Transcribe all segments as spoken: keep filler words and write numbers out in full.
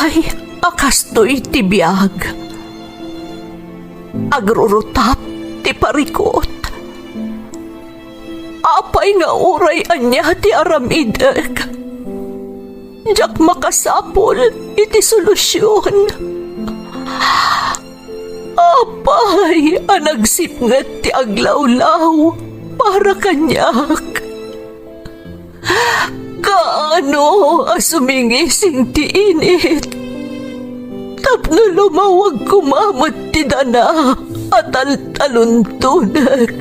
Ay, a kastoy ti biag. Agrurutap ti parikut. Apay nga uray ania ti aramidek, diak makasapul iti solusion. Apay a nagsipnget ti aglawlaw para kaniak? Kaano a sumingising ti init tapno lumawag koma met ti dana a taltaluntonek,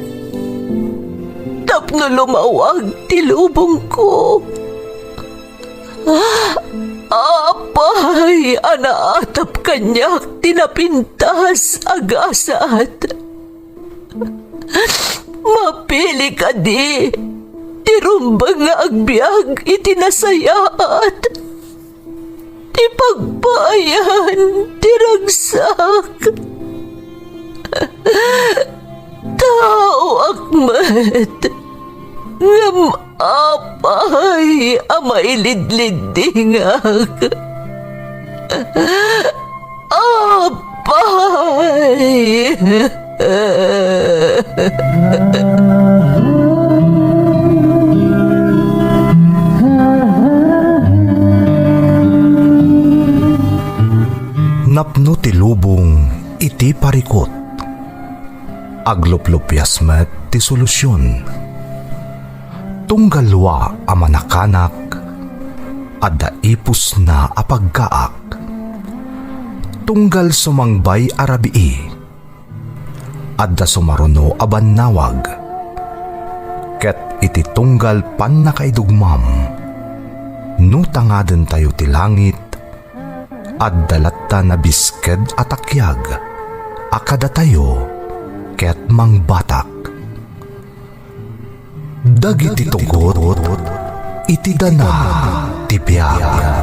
tapno lumawag ti lubongko? Apay a naatap kaniak ti napintas a gasat? Mapili kadi ti rumbeng nga agbiag iti nasayaat, ti pagpaayan ti ragsak? Taoak met, ngem apay a mailidliddingak? Apay! Napno ti lubong iti parikut. Agluplupias met ti solusion. Tunggal wa a manakanak, adda ipusna a paggaak. Tunggal sumangbay a rabii, adda sumaruno a bannawag. Ket iti tunggal pannakaidugmam, no tangadentayo ti langit, adda latta nabisked a takiag a kadatayo ket mangbatak. Dagiti tugot iti dana ti biag.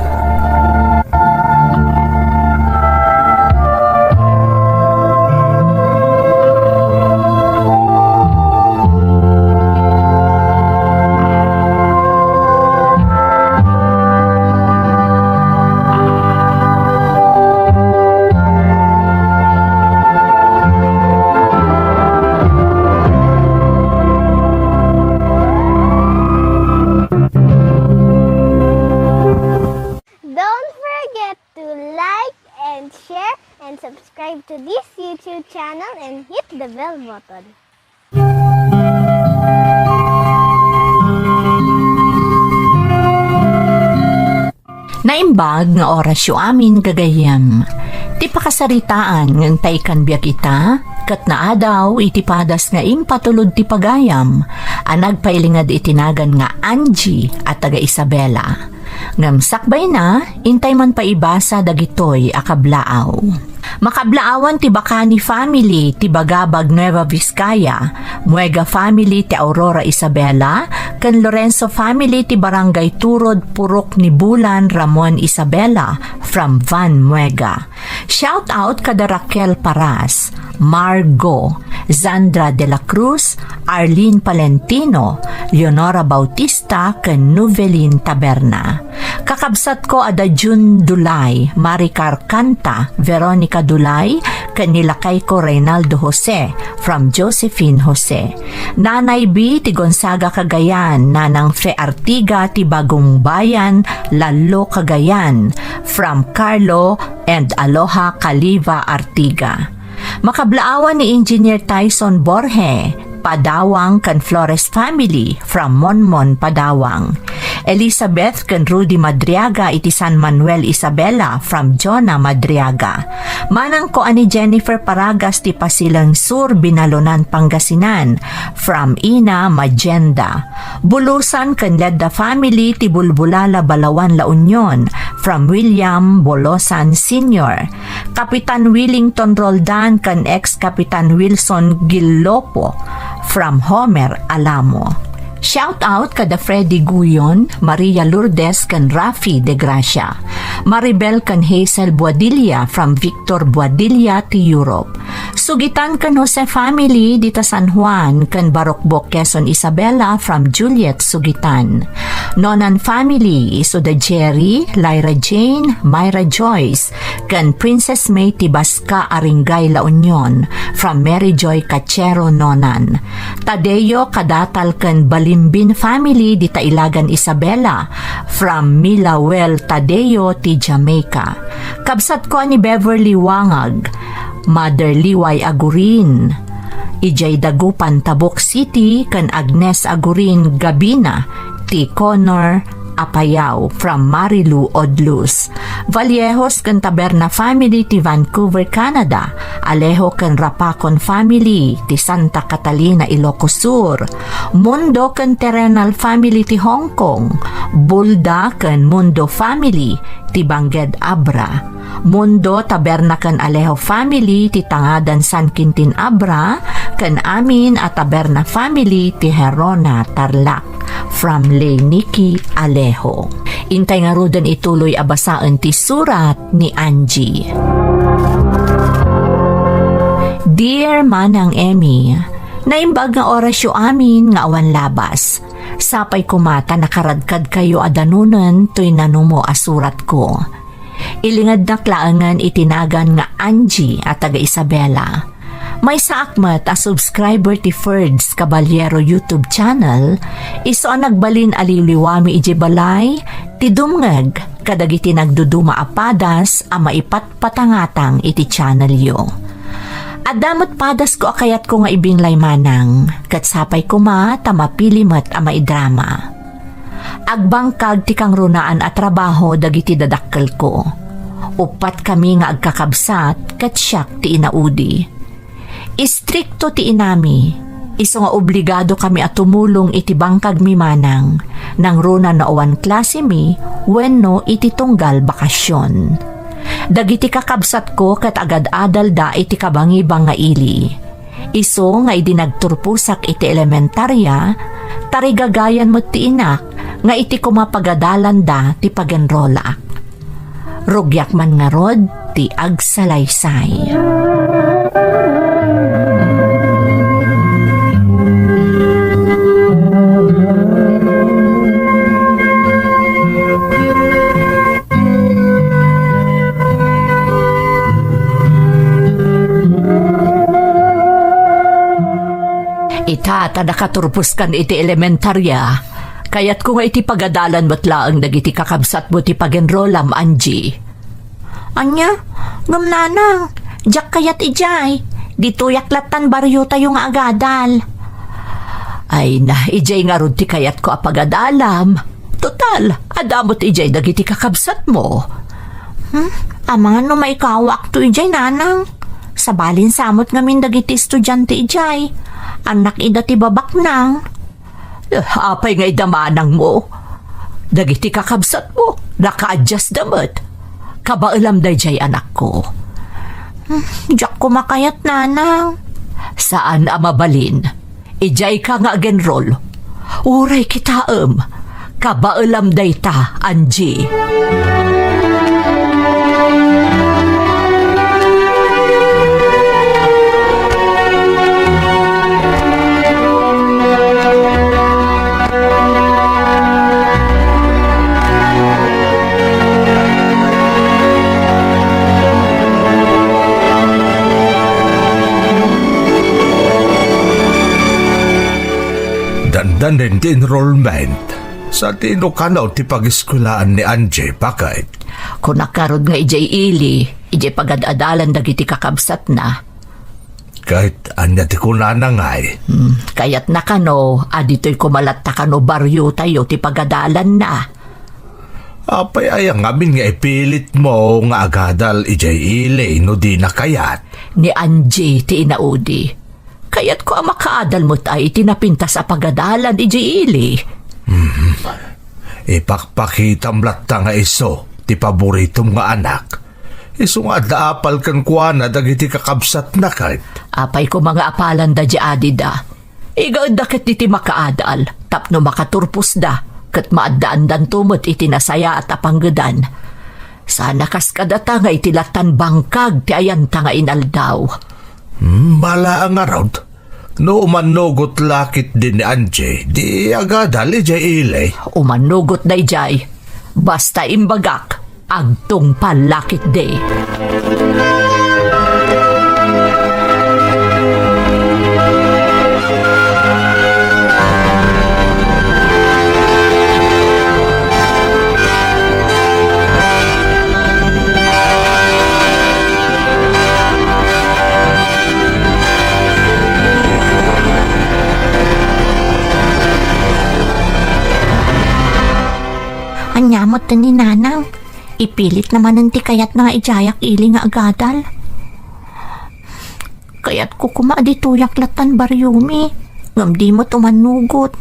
Don't forget to like and share and subscribe to this YouTube channel and hit the bell button. Naimbag nga orasyo amin, gagayyem. Ti pakasaritaan nga intay kan biag ita, ket naadaw iti padas nga impatulod ti pagayam a nagpailinged iti nagan nga Angie a taga Isabela. Ngem sakbayna, intay man paibasa dagitoy a kablaaw. Makablaawan ti Bacani family ti Bagabag, Nueva Vizcaya, Muega family ti Aurora Isabela, ken Lorenzo family ti Barangay Turod, Purok ni Bulan, Ramon Isabela, from Van Muega. Shout out kada Raquel Paras, Margo, Zandra de la Cruz, Arlene Palentino, Leonora Bautista, ken Novelin Taberna. Kakabsatko a da June Dulay, Maricar Canta, Veronica Dulay, ken ni lakayko Reynaldo Jose, from Josephine Jose. Nanay B ti Gonzaga, Cagayan, Nanang Fe Artiga ti Bagong Bayan, Lallo, Cagayan, from Carlo and Aloha Caliva Artiga. Makablaawan ni Engineer Tyson Borge, Padawang ken Flores family from Monmon, Padawang. Elizabeth ken Rudy Madriaga iti San Manuel, Isabela from Jonah Madriaga. Manangko a ni Jennifer Paragas ti Pasilan Sur, Binalonan, Pangasinan from Ina Magenda. Bulusan ken Ledda family ti Bulbulala, Balaoan, La Union from William Bolosan Senior. Kapitan Willington Roldan ken ex Kapitan Wilson Gillopo from Homer, Alamo. Shout out kada Freddy Guyon, Maria Lourdes ken Rafi de Gracia. Maribel ken Hazel Boadilla from Victor Boadilla ti Europe. Sugitan ken Jose family dita San Juan ken Barokbok, Quezon, Isabela from Juliet Sugitan. Nonan family, isu da Jerry, Lyra Jane, Myra Joyce, ken Princess May ti Basca a Ringgay La Union, from Mary Joy Cachero Nonan. Tadeo, Kadatal ken Balimbin family dita Ilagan Isabela, from Milawel Tadeo ti Jamaica. Kabsatko a ni Beverly Wangag, Mother Liway Agurin, idiay Dagupan, Tabuk City, ken Agnes Agurin Gabina, ti Connor Apayao, from Marilu Odlus. Vallejos ken Taberna family ti Vancouver, Canada. Alejo ken Rapacon family ti Santa Catalina, Ilocos Sur. Mundo ken Terrenal family ti Hong Kong. Bulda ken Mundo family ti Bangked, Abra. Mundo, Taberna ken Alejo family ti Tangadan, San Quintin, Abra, ken amin a Taberna family ti Gerona, Tarlac. From Lay Nicky Alejo. Intay ngaruden ituloy a basaen ti surat ni Angie. Dear Manang Emmy, naimbag nga orasyo amin nga awan labas. Sapay koma ta nakaradkadkayo a danunen toy nanumo a suratko. Ilingednak laengen iti nagan nga Angie a taga Isabela. Maysaak met a subscriber ti Ferds Caballero YouTube channel, isu a nagbalin a liwliwami idiay balay ti dumngeg kadagiti nagduduma a padas a maipatpatangatang iti channelyo. Adda met padasko a kayatko nga ibinlay manang, ket sapay koma ta mapili met a maidrama. Agbangkag ti kangrunaan a trabaho dagiti dadakkelko. Uppat kami nga agkakabsat ket siak ti inaudi. Istrikto ti inami, isu nga obligado kami a tumulong iti bangkagmi manang, nangruna no awan klasemi wenno iti tunggal bakasion. Dagiti kakabsatko ket agad-adalda iti kabangibang nga ili. Isu nga idi nagturposak iti elementaria, tarigagayan met ti inak nga iti koma pagadalanda ti pag-enrolak. Rugiak man ngarud ti agsalaysay. Ita ta nakaturposkan iti elementaria, kayatko nga iti pagadalan met laeng dagiti kakabsatmo ti pag-enrolam, Angie. Ania? Ngem nanang, diak kayat idiay. Ditoyak lattan bariotayo nga agadal. Ay na, idiay ngarud ti kayatko a pagadalam. Total, adda met idiay dagiti kakabsatmo. Hmm? Amangan no maikawakto idiay, nanang. Sabalin samot ngamin dagiti estudiante idiay. Annak ida ti babaknang. Eh, apay nga ida manangmo? Dagiti kakabsatmo, nakaadjasda met. Kabaelam daydiay, anakko. Hmm, diak koma kayat, nanang. Saan a mabalin. Idiayka nga agenrol. Uray kitaem. Kabaelam dayta, Angie. Dandanen ti enrollment. Sa dino kano ti pagiskuelaan ni Angie, baket? Kunak ngarud nga idiay ili, idiay pagad-adalan dagiti kakabsatna. Ket ania ti kunana ngay? Hmm, kayatna kano a ditoy koma latta kano bariotayo ti pagadalanna. Apay aya ngamin nga ipilitmo nga agadal idiay ili no dina kayat? Ni Angie ti inaudi. Kayatko a makaadal met ay iti napintas a pagadalan idiay ili. Hmm. Ipakpakitam latta nga isu ti paboritom nga anak. Isu nga adda apal kenkuana dagiti kakabsatna ket. Apay koma nga apalanda diay adida. Igaedda ket iti makaadal tapno makaturposda ket maaddaandanto met iti nasayaat a panggedan. Sana kas kadata nga iti lattan bangkag ti ayanta nga inaldaw. Hmm, bala a ngarud. No umannugot la ketdi ni Angie, di agadal idiay ili. Umannugot daydiay. Basta imbagak, agtungpal la ketdi. Ania met ni Nanang? Ipilit na manen ti kayatna nga idiayak ili nga agadal. Kayatko koma a ditoyak lattan bariomi, ngem di met umannugot.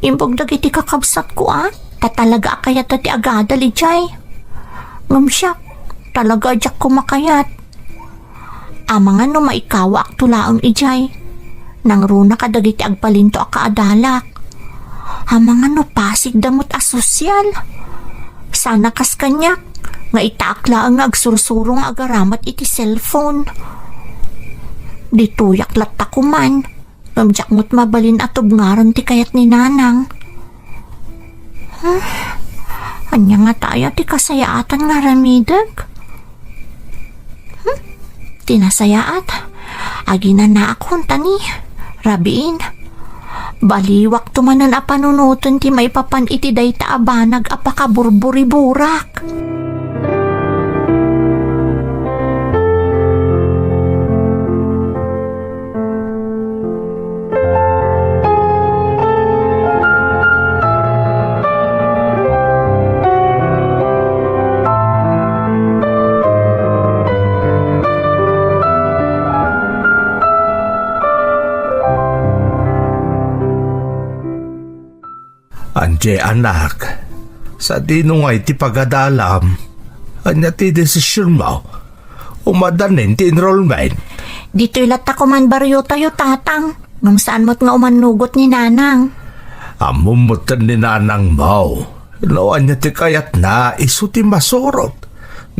Imbag dagiti kakabsatko a, ta talaga a kayatda ti agadal idiay. Ngem siak, talaga a diak koma kayat. Amangan no maikawaakto laeng idiay. Nangruna kadagiti agbalinto a kaadalak. Amangan no pasigda met a sosyal. Sana kas kaniak, nga itaak laeng nga agsursuro nga agaramat iti cellphone. Ditoyak latta koman, ngem diak met mabalin a tubngaran ti kayat ni Nanang. Hmm, ania ngata aya ti kasayaatan nga aramidek? Hmm, ti nasayaat, aginanaak kuntani, rabiin. Baliwakto manen a panunoten ti maipapan iti dayta a banag a pakaburburiburak. Angie, anak, sadino ngay ti pagadalam? Ania ti desisionmo? Umadanin ti enrollment? Ditoy latta koman bariotayo, Tatang. Ngem saan met nga umannugot ni Nanang. Ammom metten ni Nanangmo no ania ti kayatna, isu ti masurot.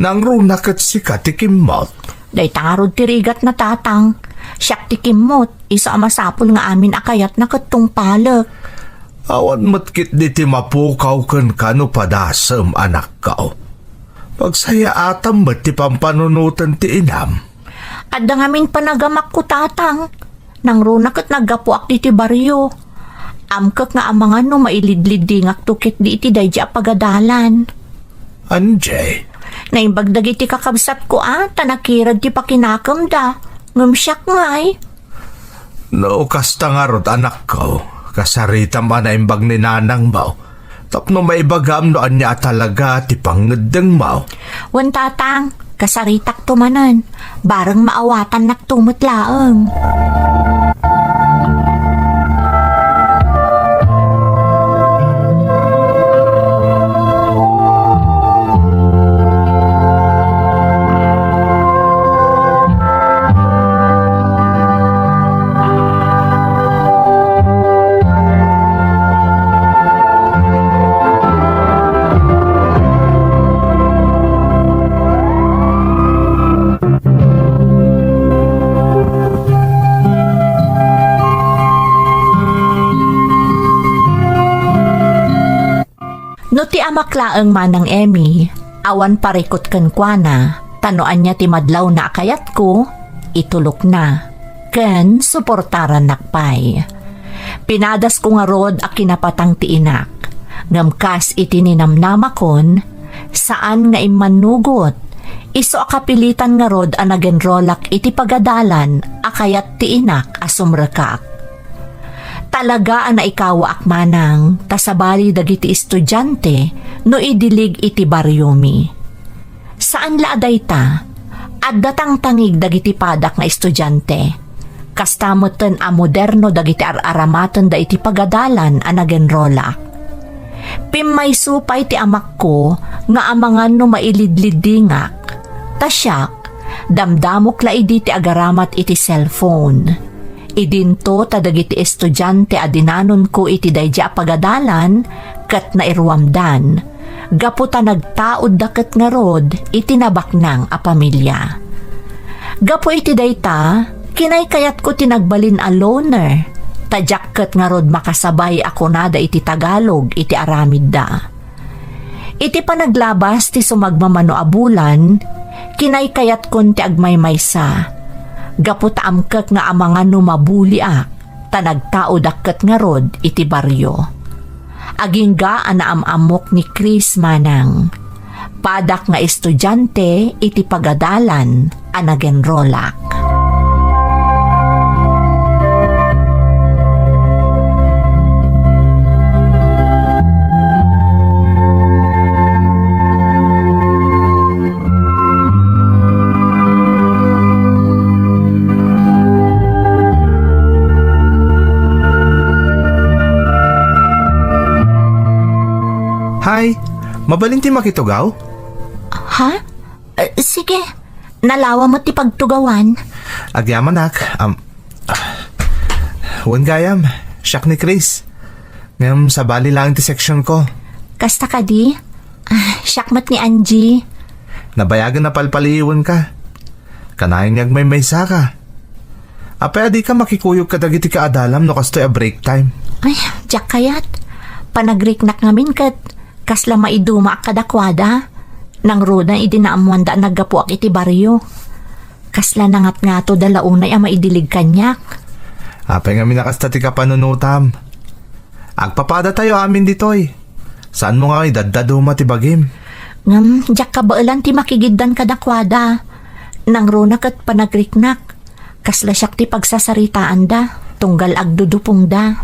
Nangruna ket sika ti kimmot. Dayta ngarud ti rigatna, Tatang. Siak ti kimmot, isu a masapul nga amin a kayatna ket tungpalek. Awan met ketdi ti mapukaw kenka no padasem, anakko. Pagsayaatam met ti pampanunoten ti inam. Adda ngamin panagamakko, Tatang. Nangruna ket naggapuak ditoy barrio. Amkek nga amangan no mailidlidingakto ketdi iti daydi a pagadalan. Angie. Naimbag dagiti kakabsatko a, ta nakirad ti pakinakemda. Ngem siak ngay. No kasta ngarud, anakko, kasaritam a naimbag ni nanangmo tapno maibagam no ania a talaga ti pangngeddengmo. Wen, Tatang, kasaritakto manen. Bareng maawatannakto met laeng. No ti amak laeng, Manang Emmy, awan parikut kenkuana, ta no ania ti madlawna a kayatko, itulokna, ken suportarannak pay. Pinadasko ngarud a kinapatang ti inak, ngem kas iti ninamnamakon, saan nga immannugot, isu a kapilitan ngarud a nagenrolak iti pagadalan a kayat ti inak a sumrekak. Talaga a naikawaak manang ta sabali dagiti estudiante no idilig iti bariomi. Saan la a dayta, adda tangtangig dagiti padak nga estudiante. Kasta metten a moderno dagiti ar-aramatenda iti pagadalan a nagenrolak. Pimmayso pay ti amakko nga amangan no mailidlidingak. Ta siak, damdamok la idi ti agaramat iti cellphone. Idinto ta dagiti estudiante a dinanonko iti daydi a pagadalan ket nairuamdan, gapu ta nagtaudda ket ngarud iti nabaknang a pamilia. Gapu iti dayta, Kinaykayatko ti nagbalin a loner, ta diak ket ngarud makasabay a kunada iti Tagalog iti aramidda. Iti panaglabas ti sumagmamano a bulan, kinaykayatkon ti agmaymaysa. Gapu ta amkek nga amangan no mabuliak, ta nagtaodak ket ngarud iti barrio. Agingga a naam-ammok ni Chris manang. Padak nga estudiante iti pagadalan a nagenrolak. Hi, mabalin ti makitugaw? Ha? Eh, sige, nalawa met ti pagtugawan. Agyamanak, um, wen gayam, siak ni Chris. Ngem sabali laeng ti section ko. Kasta kadi? Ah, siak met ni Angie. Nabayagen a palpaliiwenka. Kanayon nga agmaymaysa ka. Apay a dika makikuyog kadagiti kaadalam no kastoy a break time? Ay, diak kayat. Panagriknak ngamin ket kasla maidumaak kadakuada. Nangruna idi naammoanda a naggapuak iti barrio. Kasla nangatngatoda la unay a maidilig kaniak. Apay ngamin a kasta ti kapanunotam? Agpapadatayo amin ditoy. Saanmo nga idaddaduma ti bagim? Ngem, diak kabaelan ti makigiddan kadakuada. Nangruna ket panagriknak. Kasla siak ti pagsasaritaanda, tunggal agdudupongda.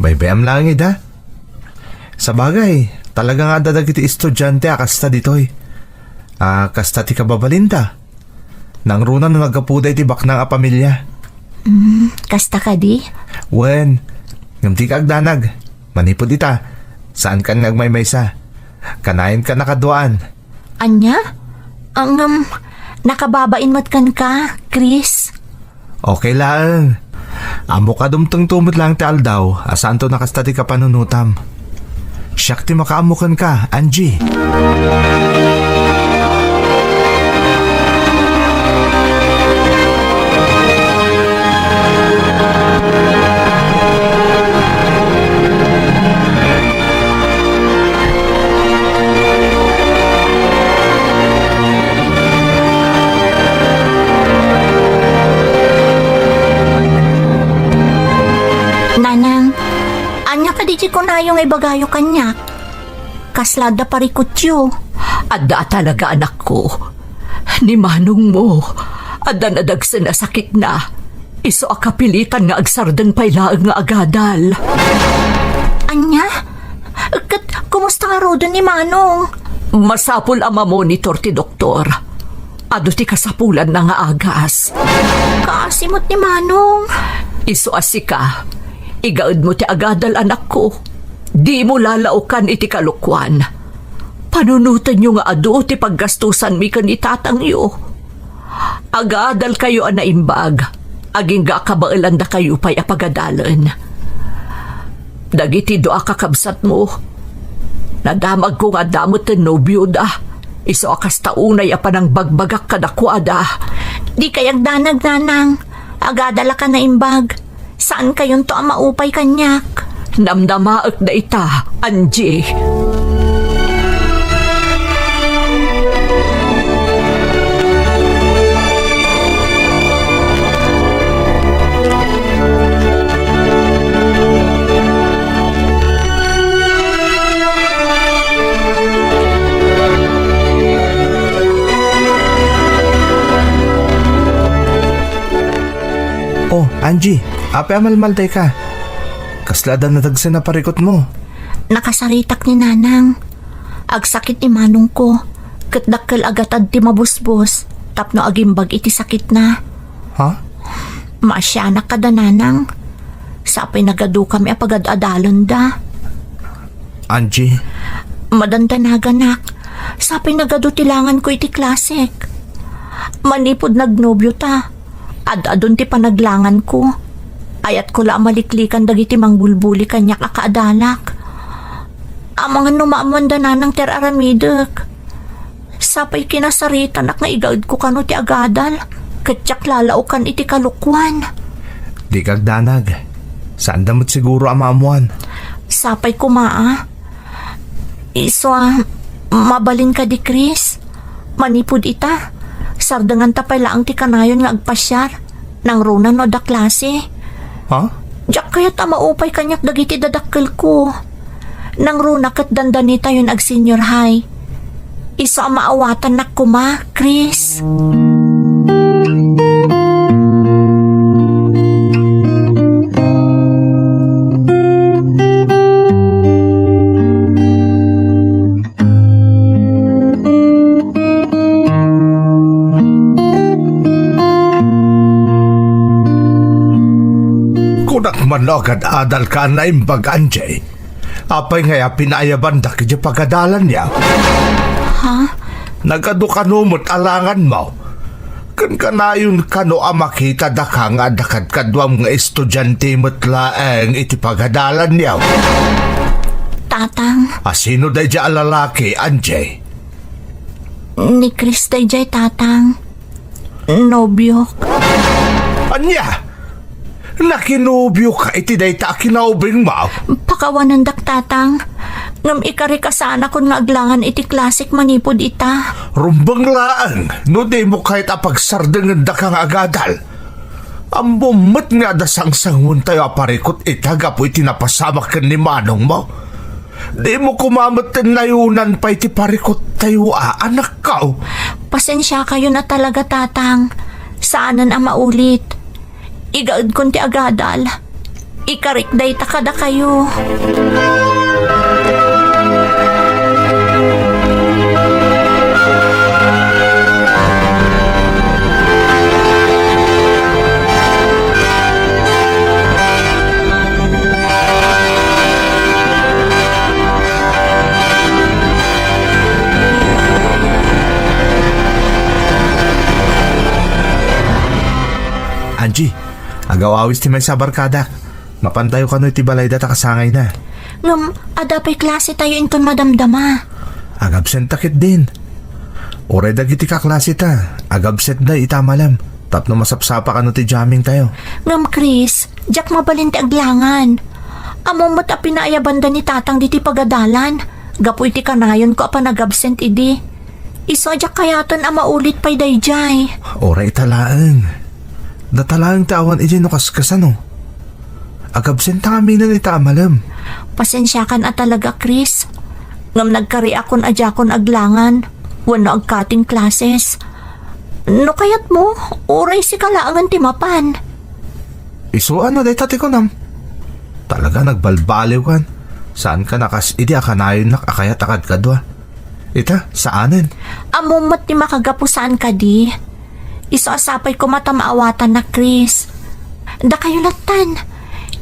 Baybay-am laeng ida. Sabagay, talaga nga adda dagiti estudiante a kasta ditoy. A, kasta ti kababalinda. Nangruna no naggapuda iti baknang a pamilia. Mm, kasta kadi? Wen, ngem dika agdanag. Manipud ita, saankan nga agmaymaysa. Kanayon ka nakaduaan. Ania? Ngem, nakababain met kenka, Chris. Okay laeng. Ammok a dumtengto met laeng ti aldaw a saanto a kasta ti kapanunotam. Siak ti makaammo kenka, Angie. Nanang, ania kadi ti kunayo nga ibagayo kaniak? Kasla adda parikutyo? Adda talaga, anakko. Ni manongmo, adda nadagsen a sakitna. Isu a kapilitan nga agsardeng pay laeng nga agadal. Ania? Ket kumusta ngaruden ni Manong? Masapul a mamonitor ti doktor. Adu ti kasapulanna nga agas. Kaasi met ni Manong. Isu a sika, igaedmo ti agadal, anakko. Dimo lalaokan iti kalokuan. Panunotenyo nga adu ti paggastusanmi ken ni tatangyo. Agadalkayo a naimbag, agingga a kabaelandakayo pay a pagadalen. Dagiti dua a kakabsatmo, nadamagko nga adda metten nobioda, isu a kasta unay a panangbagbagak kadakuada. Dikay agdanag, Nanang. Agadalak a naimbag. Saankayonto a maupay kaniak. Namnamaek dayta, Angie. Oh, Angie, apay a malmaldayka? Kasla adda nadagsen a parikutmo? Nakasaritak ni Nanang. Agsakit ni manongko, ket dakkel a gatad ti mabusbos tapno agimbag iti sakitna. Ha? Maasianak kada, Nanang. Sapay nagadukami a pagad-adalenda. Angie. Madandanaganak. Sapay nagadu ti langanko iti klasek. Manipud nagnobio ta, ad-adun ti panaglanganko. Ayatko la a maliklikan dagiti mangbulbuli kaniak a kaadalak. Amangan no maammoanda, Nanang, ti ar-aramidek. Sapay kinasaritanak nga igaedko kano ti agadal. ket diak lalaokan iti kalokuan. Dika agdanag. Saanda met siguro a maammuan. Sapay koma a. Isu a, mabalin kadi, Chris? Manipud ita, sardenganta pay laeng ti kanayon nga agpasiar. Nangruna no adda klase. Ha? Diak kayat a maupay kaniak dagiti dadakkelko. Nangruna ket dandanitayon ag-senior high. Isu a maawatannak koma, Chris. Kunak man no agad-adalka a naimbag, Angie. Apay ngay a pinaayabanda iti pagadalanyo? Ha? Nagadu kano met a langanmo? Ken kanayon kano a makita daka nga adda kadkaduam nga estudiante met laeng iti pagadalanyo? Tatang. A sino daydiay a lalaki, Angie? Ni Chris daydiay, Tatang. Nobiok. Ania? Nakinobioka iti dayta a kinaubingmo? Pakawanendak, Tatang. Ngem ikarik a saanakon nga aglangan iti klasek manipud ita. Rumbeng laeng no dimo kayat a pagsardengendaka nga agadal. Ammom met nga adda sangsanguentayo a parikut ita gapu iti napasamak ken ni manongmo. Dimo koma met nayonan pay ti parikuttayo a, anakko. Pasensiakayon a talaga, Tatang. Saanen a maulit. Igaedkon ti agadal. Ikarik dayta kadakayo. Angie, agaw-awis ti maysa a barkadak. Mapantayo kano iti balayda ta kasangayna. Ngem, adda pay klasetayo inton madamdama. Agabsenta ketdin. Uray dagiti kaklaseta, agabsentda ita a malem, tapno masapsapa kano ti jammingtayo. Ngem, Chris, diak mabalin ti aglangan. Ammom met a pinaayabanda ni Tatang ditoy pagadalan, gapu iti kanayonko a panagabsent idi. Isu a diak kayaten a maulit pay daydiay. Uray ita laeng. Data laeng ti awan idi no kaskasano. Agabsenta ngaminen ita a malem. Pasensiakan a talaga, Chris. Ngem nagkariakon a diakon aglangan wenno ag-cutting classes. No kayatmo, uray sika laengen ti mapan. Isu a no dayta ti kunam? Talaga nagbalbaliwkan. Saanka a kas idi a kanayonnak a kayat a kadkadua. Ita, saanen. Ammom met ti makagapu saan kadi. Isu a sapay koma ta maawatannak, Chris. Dakayo lattan.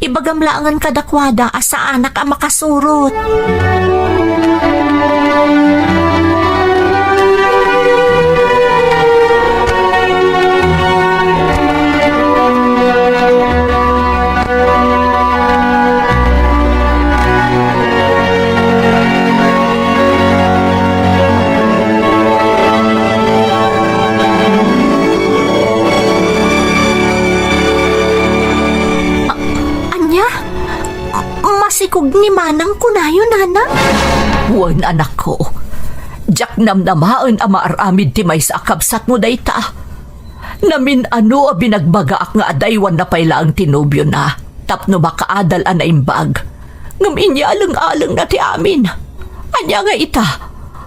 Ibagam laengen kadakuada a saanak a makasurot. A-, ania? Masikog ni Manang kunayo, Nana? Wen, anakko. Diak namnamaen a maaramid ti maysa a kabsatmo dayta. Namin-ano a binagbagaak nga adaywanna pay laeng ti nobiona tapno makaadal a naimbag. Ngem inyaleng-alengna ti amin. Ania nga ita?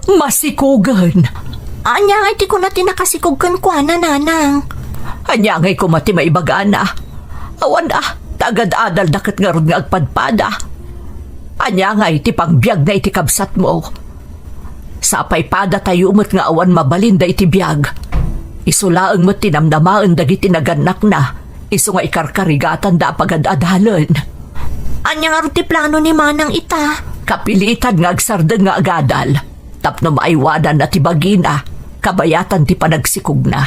Masikogen. Ania nga iti kuna ti nakasikog kenkuana, Nanang? Ania ngay koma ti maibagana? Awan a, ta agad-adalda ket ngarud nga agpadpada. Ania ngay ti pangbiagna iti kabsatmo? Sapay padatayo met nga awan mabalinda iti biag. Isu laeng met ti namnamaen dagiti nagannakna, isu nga ikarkarigatanda a pagad-adalen. Ania ngarud ti plano ni Manang ita? Kapilitan nga agsardeng nga agadal tapno maaywananna ti bagina, kabayatan ti panagsikogna.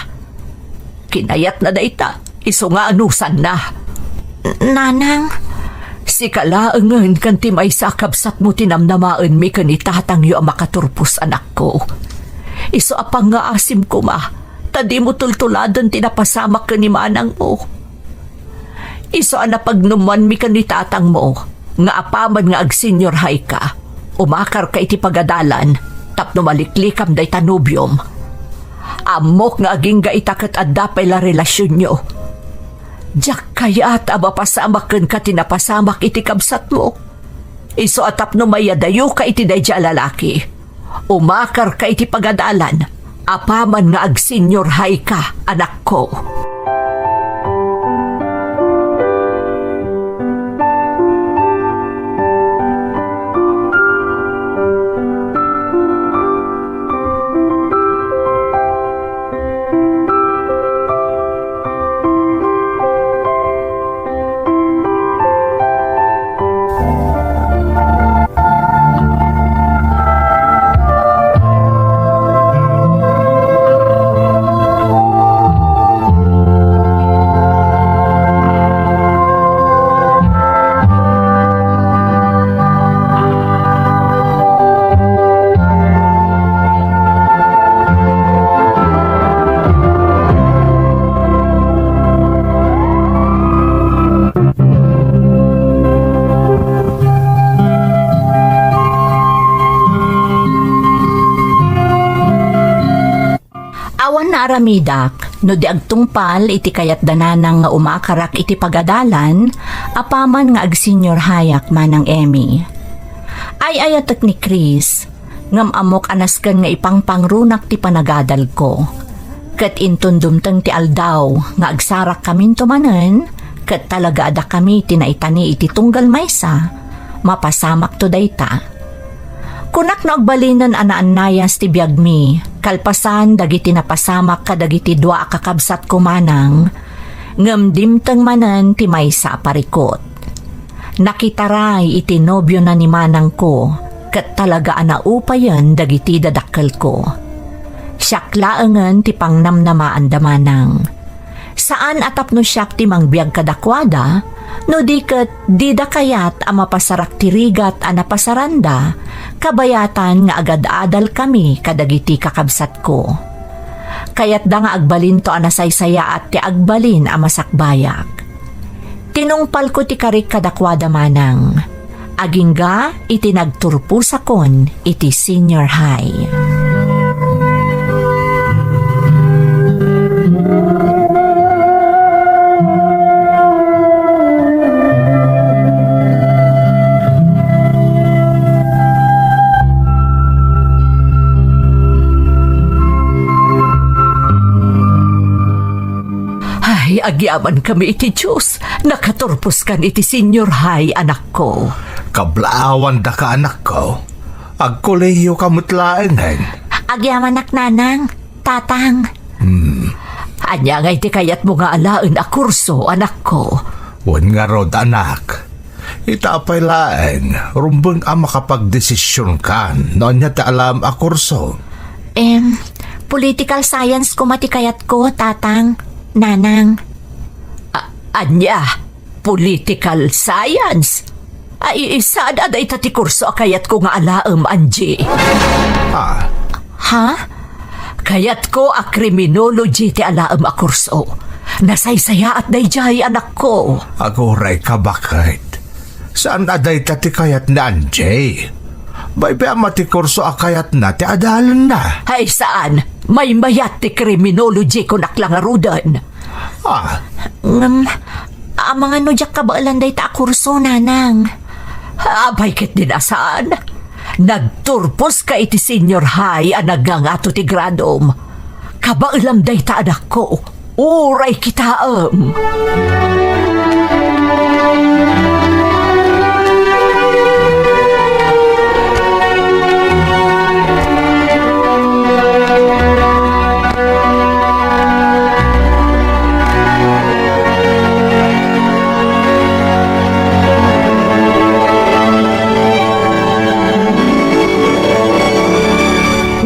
Kinayatna dayta, isu nga anusanna. Nanang. Sika laengen ken ti maysa a kabsatmo ti namnamaenmi ken ni tatangyo a makaturpos, anakko. Isu a pangngaasim koma, ta dimo tultuladen ti napasamak ken ni manangmo. Isu a napagnumoanmi ken ni tatangmo nga apaman nga agsenyor high ka, umakarka iti pagadalan tapno maliklikam dayta nobiom. Ammok nga agingga ita ket adda pay la relasionyo. Diak kayat a mapasamak kenka ti napasamak iti kabsatmo. Isu a tapno mayadayoka iti daydiay a lalaki, umakarka iti pagadalan apaman nga agsenyor high ka, anakko. Awan naaramidak no di agtungpal iti kayat da nanang nga umakarak iti pagadalan, apaman nga agsenyor high-ak, Manang Emmy. Ay-ayatek ni Chris, ngem ammok a nasken nga ipangpangrunak ti panagadalko. Ket inton dumteng ti aldaw nga agsarakkaminto manen, ket talaga a dakami ti naitani iti tunggal maysa, mapasamakto dayta. Kunak no agbalinen a naannayas ti biagmi, kalpasan dagiti napasamak kadagiti dua a kakabsatko manang, ngem dimteng manen ti maysa a parikut. Nakitaray iti nobiona ni manangko, ket talaga a naupayen dagiti dadakkelko. Siak laengen ti pangnamnamaanda manang. Saan a tapno siak ti mangbiag kadakuada, no di ket dida kayat a mapasarak ti rigat a napasaranda, kabayatan nga agad-adalkami kadagiti kakabsatko. Kayatda nga agbalinto a nasaysayaat ti agbalin a masakbayak. Tinungpalko ti karik kadakuada manang. Agingga iti nagturposakon iti senior high. Ay, agyamankami iti Dios. Nakaturposkan iti senior high, anakko. Kablaawandaka, anakko. Agkolehiyoka met laengen. Agyamanak, nanang, tatang. Hmm. Ania ngay ti kayatmo nga alaen a kurso, anakko? Wen ngarud, anak. Ita pay laeng, rumbeng a makapagdesisionkan no ania ti alaem a kurso. Em, political science koma ti kayatko, tatang, nanang. A-, ania? Political science? Ay, saan a dayta ti kurso a kayatko nga alaem, Angie. Ah. Ha? Kayatko a criminology ti alaem a kurso. Nasaysayaat daydiay, anakko. Aguray ka, baket. Saan a dayta ti kayat ni Angie? Baybay-am a ti kurso a kayatna ti adalenna. Ay, saan? Maymayat ti criminology, kunak la ngaruden. Ah. Ngem, amangan no diak kabaelan dayta a kurso, nanang. Apay ketdin a saan? Nagturposka iti senior high a nagngangato ti gradom. Kabaelam dayta, anakko. Uray kitaem.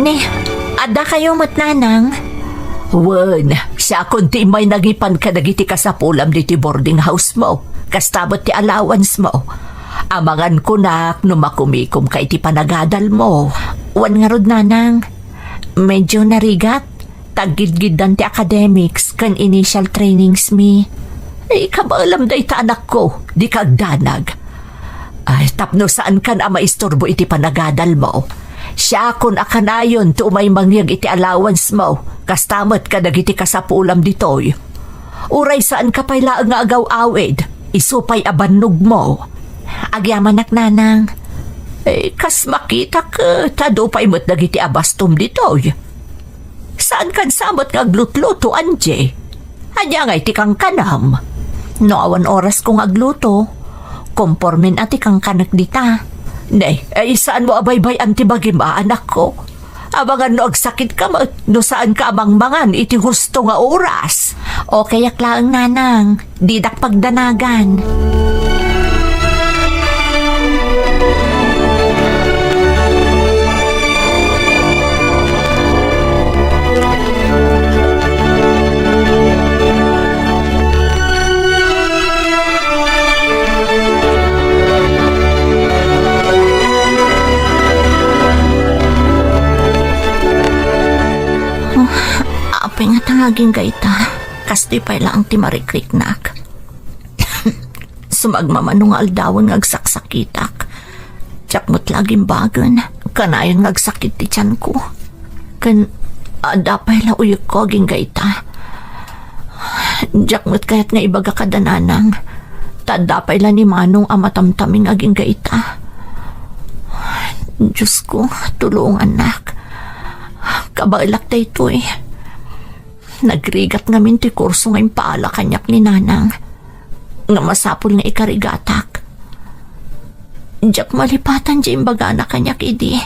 Ni, adda kayo met, nanang? Wen, siakon ti immay nagipan kadagiti kasapulam ditoy boarding house mo. Kasta met ti allowance mo. Amangan kunak no makumikom ka iti panagadal mo. Wen ngarud, nanang, medyo narigat. Taggidgiddan ti academics ken initial trainings mi. Ay, kabaelam dayta, anakko, dika agdanag. Ay, tapno saankan a maisturbo iti panagadalmo, siakon a kanayon ti umay mangyeg iti allowance mo, kasta met kadagiti kasapulam ditoy. Uray saanka pay laeng nga agaw-awid, isu pay a bannogmo. Agyamanak, nanang. Eh, kas makitak, eh, ta adu pay met dagiti abastom ditoy. Saankan sa met nga aglutluto, Angie? Ania ngay ti kankanam? No awan orasko nga agluto, kompormen a ti kankanek dita. Nay, ay, saanmo a baybay-an ti bagim, a, anakko? Amangan no agsakitka met, no saanka a mangmangan iti husto nga oras. Okayak laeng, nanang. Didak pagdanagan. Oh, apay nga tangaging gayta? Kastoy pay laeng ti marikriknak. Sumagmamano nga aldawen nga agsaksakitak. Diak met la agimbagen, kanayon nga agsakit ti tianko. Ken adda pay la uyekko agingga ita. Diak met kayat nga ibaga kada nanang, ta adda pay la ni Manong a matamtaming agingga ita. Diosko, tulongannak. Kabaelak daytoy. Nagrigat ngamin ti kurso nga impaala kaniak ni nanang nga masapul nga ikarigatak. Diak malipatan ti imbagana kaniak idi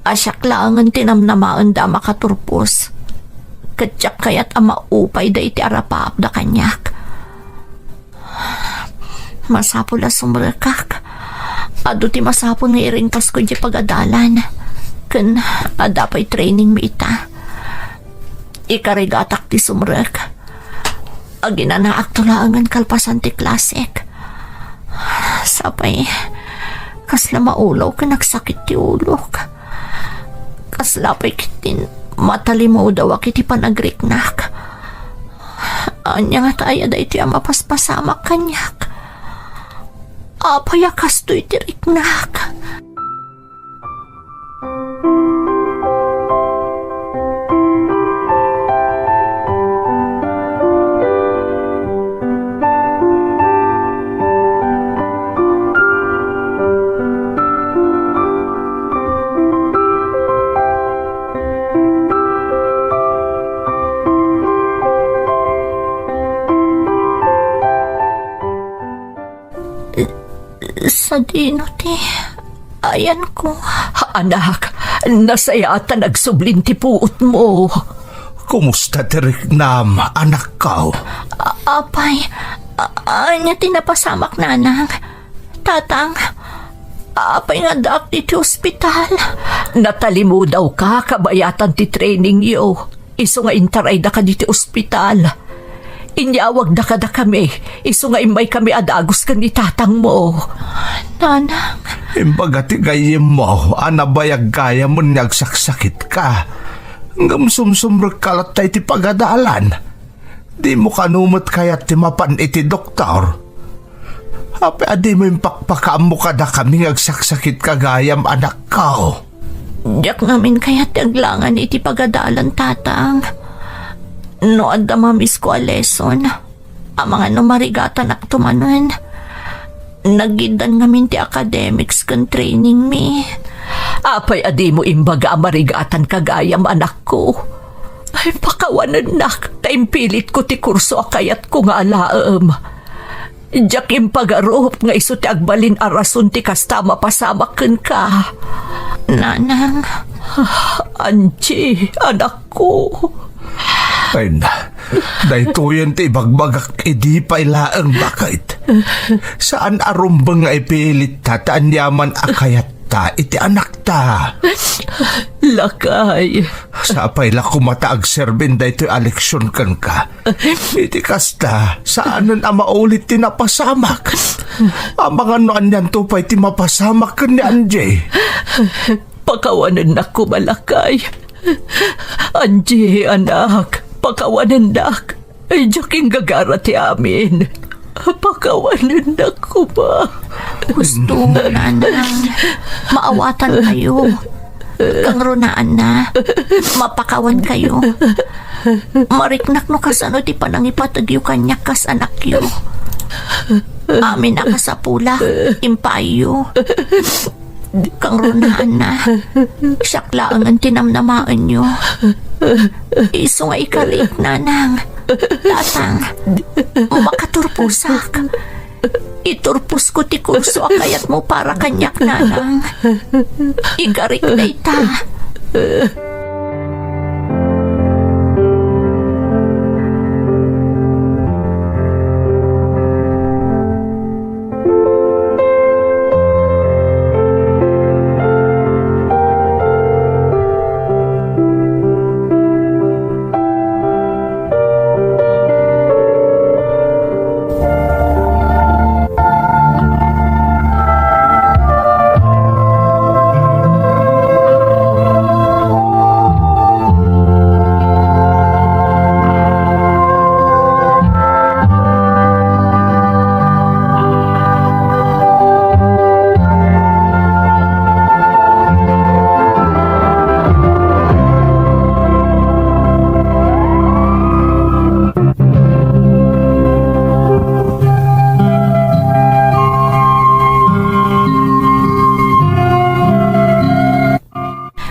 a siak laengen ti namnamaenda a makaturpos, ket diak kayat a maupayda iti arapaapda kaniak. Masapul a sumrekak. Adu ti masapul nga iringgasko idiay pagadalan. Ken adda pay training mi ita. Ikarigatak ti sumrek. Aginanaakto laengen kalpasan ti klasek. Sapay, kasla maulaw ken agsakit ti ulok. Kasla pay ketdin matalimudawak iti panagriknak. Ania ngata aya daytoy a mapaspasamak kaniak? Apay a kastoy ti riknak? Sadino ti ayanko? Anak, nasayaat a nagsublin ti puotmo. Kumusta ti riknam, anakko? A-, apay, a-, ania ti napasamak, nanang? Tatang, apay nga addaak iti ospital? Natalimudawka kabayatan ti trainingyo. Isu nga intaraydaka ditoy ospital. Inyawagda kadakami, isu nga immaykami a dagus ken ni tatangmo. Nanang. Imbaga ti gayyemmo a nabayag gayamen nga agsaksakitka. Ngem sumsumrekka latta iti pagadalan. Dimo kano met kayat ti mapan iti doktor? Apay a dimo impakpakaammo kadakami nga agsaksakitka gayam, anakko? Diak ngamin kayat ti aglangan iti pagadalan, tatang. No adda mamisko a lesson, amangan no marigatanakto manen. Nagiddan ngamin ti academics ken training mi. Apay a dimo imbaga a marigatanka gayam, anakko? Ay, pakawanennak, ta impilitko ti kurso a kayatko nga alaem. Diak impagarup nga isu ti agbalin a rason ti kasta a mapasamak kenka. Nanang. Angie, anakko. Ay na, daytoyen ti ibagbagak idi pay laeng, baket. Saan a rumbeng nga ipilitta ta aniaman a kayatta iti anakta. Lakay. Sapay la koma ta agserbin daytoy a leksion kenka. Iti kasta, saanen a maulit ti napasamak. Amangan no anianto pay ti mapasamak ken ni Angie. Pakawanennak koma, lakay. Angie, anak, pakawanennak. Ay, diak inggagara ti amin. Pakawanennak koma. Husto, nanang. Maawatan kayo. Kangrunaanna, mapakawan kayo. Mariknak no kasano ti panangipategyo kaniak kas anakyo. Amin a kasapulak, impaayyo. Kangrunaanna, siak laengen ti namnamaenyo. Isu nga ikarik, nanang, tatang, makaturposak. Iturposko ti kurso a kayatmo para kaniak, nanang. Ikarik dayta.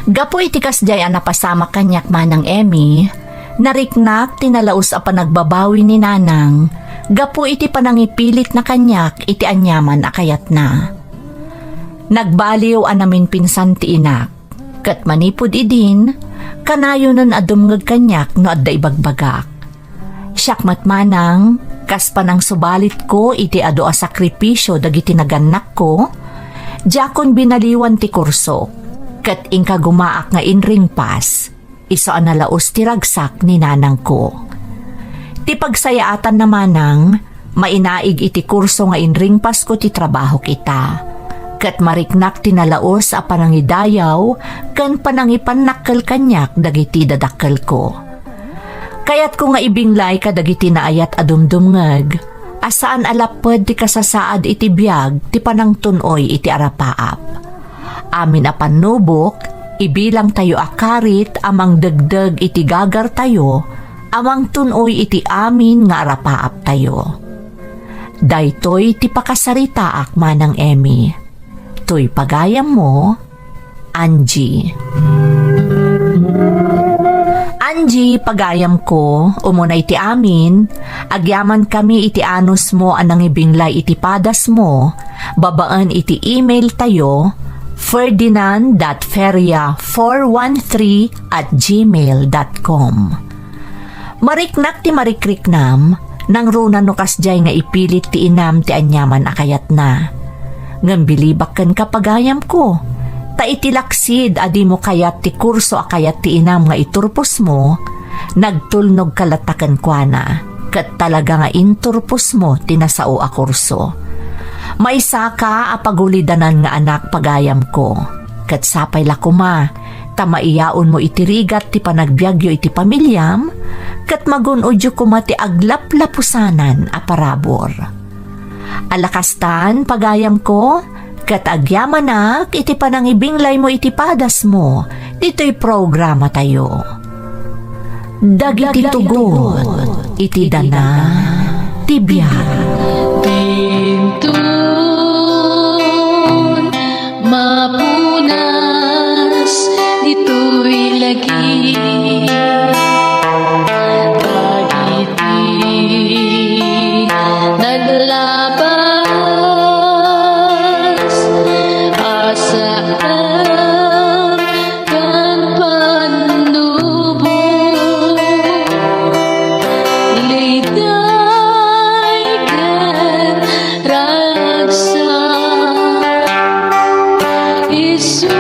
Gapu iti kasdiay a napasamak kaniak, Manang Emmy, nariknak ti nalaus a panagbabawi ni Nanang gapu iti panangipilitna kaniak iti aniaman a kayatna. Nagbaliw a naminpinsan ti inak, ket manipud idin, kanayonen a dumngeg kaniak no adda ibagbagak. Siak met, Manang, kas panangsubalitko iti adu a sakripisio dagiti nagannakko, diakon binaliwan ti kurso, ket inkagumaak nga inringpas, isu a nalaus ti ragsak ni nanangko. Ti pagsayaatanna, Manang, mainaig iti kurso nga inringpasko ti trabahok ita, ket mariknak ti nalaus a panangidayaw ken panangipannakkel kaniak dagiti dadakkelko. Kayatko nga ibinglay kadagiti naayat a dumdumngeg a saan a lapped ti kasasaad iti biag ti panangtun-oy iti arapaap. Amin a pannubok, ibilangtayo a karit a mangdegdeg iti gagartayo a mangtun-oy iti amin nga arapaaptayo. Daytoy ti pakasaritaak, Manang Emmy. Toy pagayammo, Angie. Angie, pagayamko, umuna iti amin, agyamankami iti anusmo a nangibinglay iti padasmo, babaen iti email tayo, ferdinand dot feria four one three at gmail dot com. Mariknak ti marikriknam, nangruna no kasdiay nga ipilit ti inam ti aniaman a kayatna. Ngem bilibak kenka, pagayamko, ta iti laksid a dimo kayat ti kurso a kayat ti inam nga iturposmo, nagtulnogka latta kenkuana, ket talaga nga inturposmo ti nasao a kurso. Maysaka a pagulidanan nga anak, pagayamko, ket sapay la koma ta maiyaonmo iti rigat ti panagbiagyo iti pamiliam, ket magun-odyo koma ti aglaplapusanan a parabur. Ala kastan, pagayamko, ket agyamanak iti panangibinglaymo iti padasmo ditoy programatayo. Dagiti tugot iti dana ti biag. Dintun mapunas ditoy lagi. Dagiti naglabas a saan ken pannubok, liday ken ragsak, isu